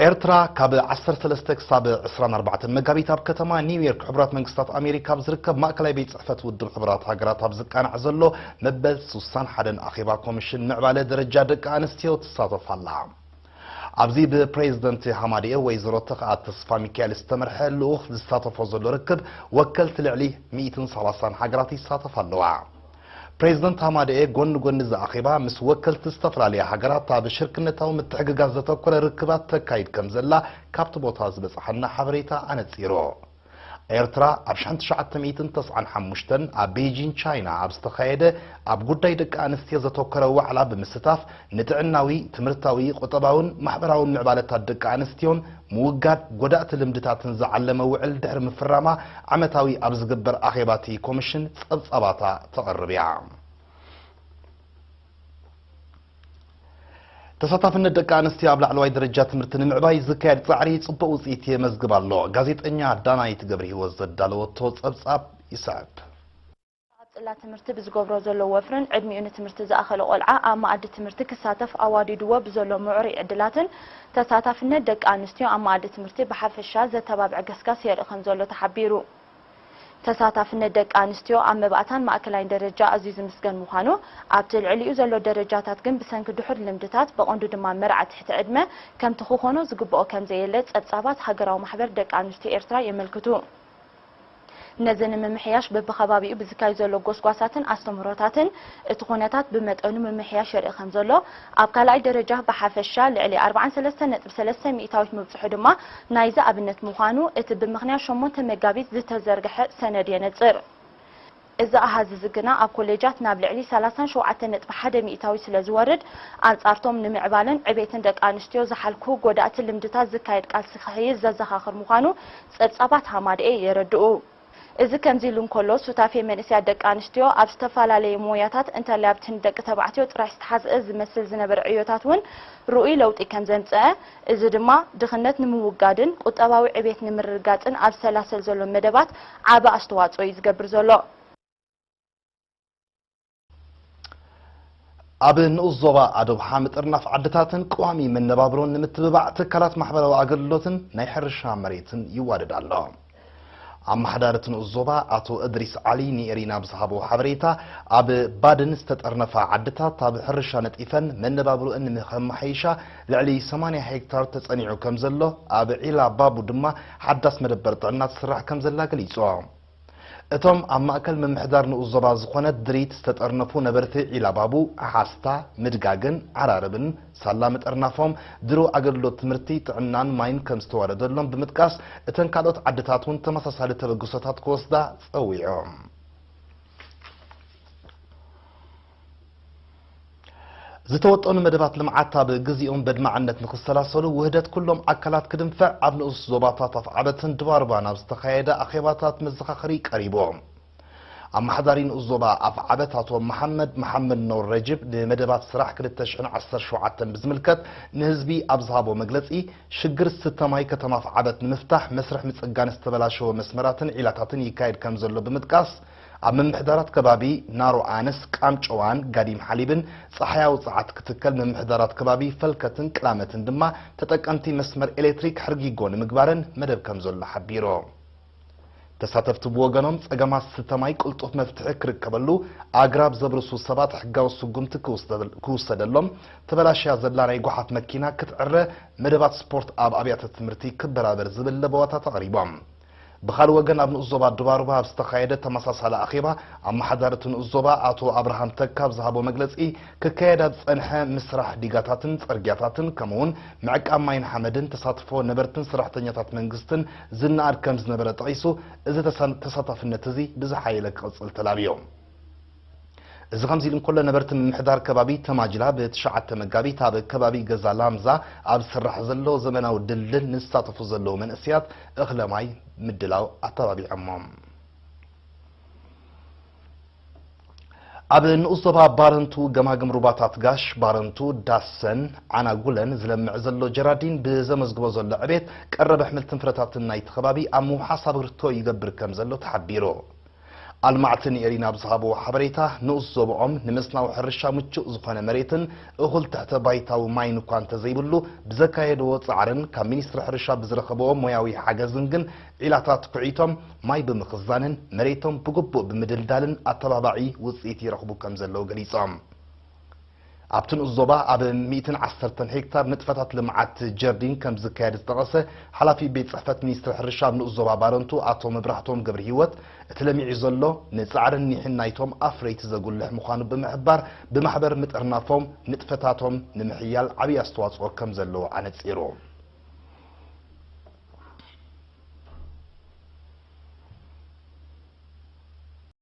ኤርትራ ካብ ዓሰርተ ሰለስተ ክሳብ ዕስራን ኣርባዕተን መጋቢት ኣብ ከተማ ኒውዮርክ ሕቡራት መንግስታት ኣሜሪካ ኣብ ዝርከብ ማእከላይ ቤት ጽሕፈት ውድብ ሕቡራት ሃገራት ኣብ ዝቃናዕ ዘሎ መበል ስሳን ሓደን ኣኼባ ኮሚሽን ምዕባለ ደረጃ ደቂ ኣንስትዮ ትሳተፍ ኣላ። ኣብዚ ብፕሬዝደንት ሃማድኤ ወይዘሮ ተኽኣ ተስፋ ሚካኤል ዝተመርሐ ልኡኽ ዝሳተፎ ዘሎ ርክብ ወከልቲ ልዕሊ ሚእትን ሰላሳን ሃገራት ይሳተፋ ኣለዋ። ፕሬዝደንት ሃማደኤ ጎኒ ጎኒ እዚ ኣኼባ ምስ ወከልቲ ዝተፈላለያ ሃገራት ኣብ ሽርክነታዊ ምትሕግጋዝ ዘተኮረ ርክባት ተካይድ ከም ዘላ ካብቲ ቦታ ዝበጽሓና ሓበሬታ ኣነጺሩ። ኤርትራ ኣብ ሸሕን ትሽዓተ ሚእትን ተስዓን ሓሙሽተን ኣብ ቤጂን ቻይና ኣብ ዝተኻየደ ኣብ ጉዳይ ደቂ ኣንስትዮ ዘተኮረ ዋዕላ ብምስታፍ ንጥዕናዊ፣ ትምህርታዊ፣ ቁጠባውን ማሕበራውን ምዕባለታት ደቂ ኣንስትዮን ምውጋድ ጎዳእቲ ልምድታትን ዝዓለመ ውዕል ድሕሪ ምፍራማ ዓመታዊ ኣብ ዝግበር ኣኼባ እቲ ኮሚሽን ጸብጻባታ ተቕርብ እያ። ተሳታፍነት ደቂ ኣንስትዮ ኣብ ላዕለዋይ ደረጃ ትምህርቲ ንምዕባይ ዝካየድ ጻዕሪ ጽቡቕ ውጽኢት የመዝግብ ኣሎ። ጋዜጠኛ ዳናይት ገብረሂወት ዘዳለወቶ ጸብጻብ ይስዕብ። ኣብ ጽላት ትምህርቲ ብዝገብሮ ዘሎ ወፍርን ዕድሚኡ ንትምህርቲ ዝኣኸለ ቆልዓ ኣብ መኣዲ ትምህርቲ ክሳተፍ ኣዋዲድዎ ብዘሎ ምዕሩይ ዕድላትን ተሳታፍነት ደቂ ኣንስትዮ ኣብ መኣዲ ትምህርቲ ብሓፈሻ ዘተባብዕ ገስጋስ የርኢ ከም ዘሎ ተሓቢሩ። ተሳታፍነት ደቂ ኣንስትዮ ኣብ መባእታን ማእከላይን ደረጃ ኣዝዩ ዝምስገን ምዃኑ፣ ኣብቲ ልዕሊኡ ዘሎ ደረጃታት ግን ብሰንኪ ድሑር ልምድታት፣ ብቐንዱ ድማ መርዓ ትሕቲ ዕድመ፣ ከምቲ ክኾኖ ዝግብኦ ከም ዘየለ ጸብጻባት ሃገራዊ ማሕበር ደቂ ኣንስትዮ ኤርትራ የመልክቱ። ነዚ ንምምሕያሽ በብኸባቢኡ ብዝካየድ ዘሎ ጎስጓሳትን ኣስተምህሮታትን እቲ ኩነታት ብመጠኑ ምምሕያሽ የርኢ ከም ዘሎ፣ ኣብ ካልኣይ ደረጃ ብሓፈሻ ልዕሊ ኣርባዓን ሰለስተን ነጥቢ ሰለስተ ሚእታዊት ምብጽሑ ድማ ናይዚ ኣብነት ምዃኑ እቲ ብምኽንያት ሸሞንተ መጋቢት ዝተዘርግሐ ሰነድ የነጽር። እዚ ኣሃዝ እዚ ግና ኣብ ኮሌጃት ናብ ልዕሊ ሰላሳን ሸውዓተን ነጥቢ ሓደ ሚእታዊት ስለ ዝወርድ፣ ኣንጻርቶም ንምዕባለን ዕቤትን ደቂ ኣንስትዮ ዝሓልኩ ጎዳእቲ ልምድታት ዝካየድ ቃልሲ ክሕይል ዘዘኻኽር ምዃኑ ጸብጻባት ሃማደኤ የረድኡ። እዚ ከምዚ ኢሉ እንከሎ፣ ሱታፌ መንእሰያት ደቂ ኣንስትዮ ኣብ ዝተፈላለየ ሞያታት እንተላይ ኣብቲ ንደቂ ተባዕትዮ ጥራሕ ዝተሓዝአ ዝመስል ዝነበረ ዕዮታት እውን ርኡይ ለውጢ ከም ዘምጽአ፣ እዚ ድማ ድኽነት ንምውጋድን ቁጠባዊ ዕቤት ንምርግጋጽን ኣብ ዝሰላሰል ዘሎ መደባት ዓቢ ኣስተዋጽኦ እዩ ዝገብር ዘሎ። ኣብ ንኡስ ዞባ ኣዶብሓ ምጥርናፍ ዓድታትን ቀዋሚ መነባብሮን ንምትብባዕ ትካላት ማሕበራዊ ኣገልግሎትን ናይ ሕርሻ መሬትን ይዋደድ ኣሎ። ኣመሓዳሪ እቲ ንኡስ ዞባ ኣቶ እድሪስ ዓሊ ንኤሪና ብዝሃቦ ሓበሬታ፣ ኣብ ባድን ዝተጠርነፋ ዓድታት ኣብ ሕርሻ ነጢፈን መነባብሮአን ንኸመሓይሻ ልዕሊ ሰማንያ ሄክታር ተጸኒዑ ከም ዘሎ፣ ኣብ ዒላ ባቡ ድማ ሓዳስ መደበር ጥዕና ትስራሕ ከም ዘላ ገሊጹ። እቶም ኣብ ማእከል ምምሕዳር ንኡስ ዞባ ዝኾነት ድሪት ዝተጠርነፉ ነበርቲ ዒላባቡ፣ ሓስታ፣ ምድጋግን ዓራርብን ሳላ ምጥርናፎም፣ ድሮ ኣገልግሎት ትምህርቲ፣ ጥዕናን ማይን ከም ዝተዋረደሎም ብምጥቃስ፣ እተን ካልኦት ዓድታት እውን ተመሳሳሊ ተበግሶታት ክወስዳ ጸዊዖም። ዝተወጠኑ መደባት ልምዓት ኣብ ግዜኦም በድማዕነት ንኽሰላሰሉ ውህደት ኩሎም ኣካላት ክድንፈዕ ኣብ ንኡስ ዞባታት ኣፍዓበትን ድባርባን ኣብ ዝተኻየደ ኣኼባታት መዘኻኸሪ ቀሪቡ። ኣመሓዳሪ ንኡስ ዞባ ኣፍዓበት ኣቶ መሓመድ መሓመድ ኖር ረጅብ ንመደባት ስራሕ ክልተ ሽሕን ዓሰርተ ሸውዓተን ብዝምልከት ንህዝቢ ኣብ ዝሃቦ መግለጺ፣ ሽግር ዝስተ ማይ ከተማ ኣፍዓበት ንምፍታሕ መስርሕ ምጽጋን ዝተበላሸወ መስመራትን ዒላታትን ይካየድ ከም ዘሎ ብምጥቃስ፣ ኣብ ምምሕዳራት ከባቢ ናሮ ኣነስ፣ ቃምጨዋን ጋዲም ሓሊብን ጸሓያዊ ጸዓት ክትከል፣ ምምሕዳራት ከባቢ ፈልከትን ቅላመትን ድማ ተጠቀምቲ መስመር ኤሌክትሪክ ሕርጊጎ ንምግባረን መደብ ከም ዘሎ ሓቢሩ። ተሳተፍቲ ብወገኖም፣ ጸገማት ዝስተ ማይ ቅልጡፍ መፍትሒ ክርከበሉ፣ ኣግራብ ዘብርሱ ሰባት ሕጋዊ ስጉምቲ ክውሰደ-፣ ክውሰደሎም፣ ተበላሽያ ዘላ ናይ ጓሓፍ መኪና ክትዕረ፣ መደባት ስፖርት ኣብ ኣብያተ ትምህርቲ ክበራበር ዝብል ለበዋታት ኣቕሪቦም። ብኻልእ ወገን፣ ኣብ ንኡስ ዞባ ድባሩባ ኣብ ዝተኻየደ ተመሳሳሊ ኣኼባ፣ ኣመሓዳሪ እቲ ንኡስ ዞባ ኣቶ ኣብርሃም ተካ ኣብ ዝሃቦ መግለጺ፣ ክካየድ ኣብ ዝጸንሐ ምስራሕ ዲጋታትን ጽርግያታትን፣ ከምኡውን ምዕቃብ ማይን ሓመድን ተሳትፎ ነበርትን ሰራሕተኛታት መንግስትን ዝነኣድ ከም ዝነበረ ጠቒሱ፣ እዚ ተሳ-፣ ተሳታፍነት እዚ ብዝሓየለ ክቕጽል ተላብዮ። እዚ ከምዚ ኢሉ እንከሎ፣ ነበርቲ ምምሕዳር ከባቢ ተማጅላ ብትሽዓተ መጋቢት ኣብ ከባቢ ገዛ ላምዛ ኣብ ዝስራሕ ዘሎ ዘመናዊ ድልድል ንዝሳተፉ ዘለዉ መንእሰያት እኽለ ማይ ምድላው ኣተባቢዖሞም። ኣብ ንኡስ ዞባ ባረንቱ ገማግም ሩባታት ጋሽ ባረንቱ፣ ዳሰን ዓናጉለን ዝለምዕ ዘሎ ጀራዲን ብዘመዝግቦ ዘሎ ዕቤት፣ ቀረብ ኣሕምልትን ፍረታትን ናይቲ ከባቢ ኣብ ምውሓስ ኣበርክቶ ይገብር ከም ዘሎ ተሓቢሩ። ኣልማዕቲ ንኤሪና ብዝሃብዎ ሓበሬታ፣ ንኡስ ዞባኦም ንመስናዊ ሕርሻ ምቹእ ዝኾነ መሬትን እኹል ትሕተ ባይታዊ ማይን እኳ እንተዘይብሉ፣ ብዘካየድዎ ጻዕርን ካብ ሚኒስትሪ ሕርሻ ብዝረኸብዎ ሞያዊ ሓገዝን ግን ዒላታት ኩዒቶም ማይ ብምኽዛንን መሬቶም ብግቡእ ብምድልዳልን ኣተባባዒ ውጽኢት ይረኽቡ ከም ዘለዉ ገሊጾም። ኣብቲ ንኡስ ዞባ ኣብ ሚእትን ዓሰርተን ሄክታር ንጥፈታት ልምዓት ጀርዲን ከም ዝካየድ ዝጠቐሰ ሓላፊ ቤት ጽሕፈት ሚኒስትሪ ሕርሻ ኣብ ንኡስ ዞባ ባረንቱ ኣቶ መብራህቶም ገብረሂወት፣ እቲ ለሚዑ ዘሎ ንጻዕርን ኒሕን ናይቶም ኣፍረይቲ ዘጉልሕ ምዃኑ ብምሕባር፣ ብማሕበር ምጥርናፎም ንጥፈታቶም ንምሕያል ዓብዪ ኣስተዋጽኦ ከም ዘለዎ ኣነጺሩ።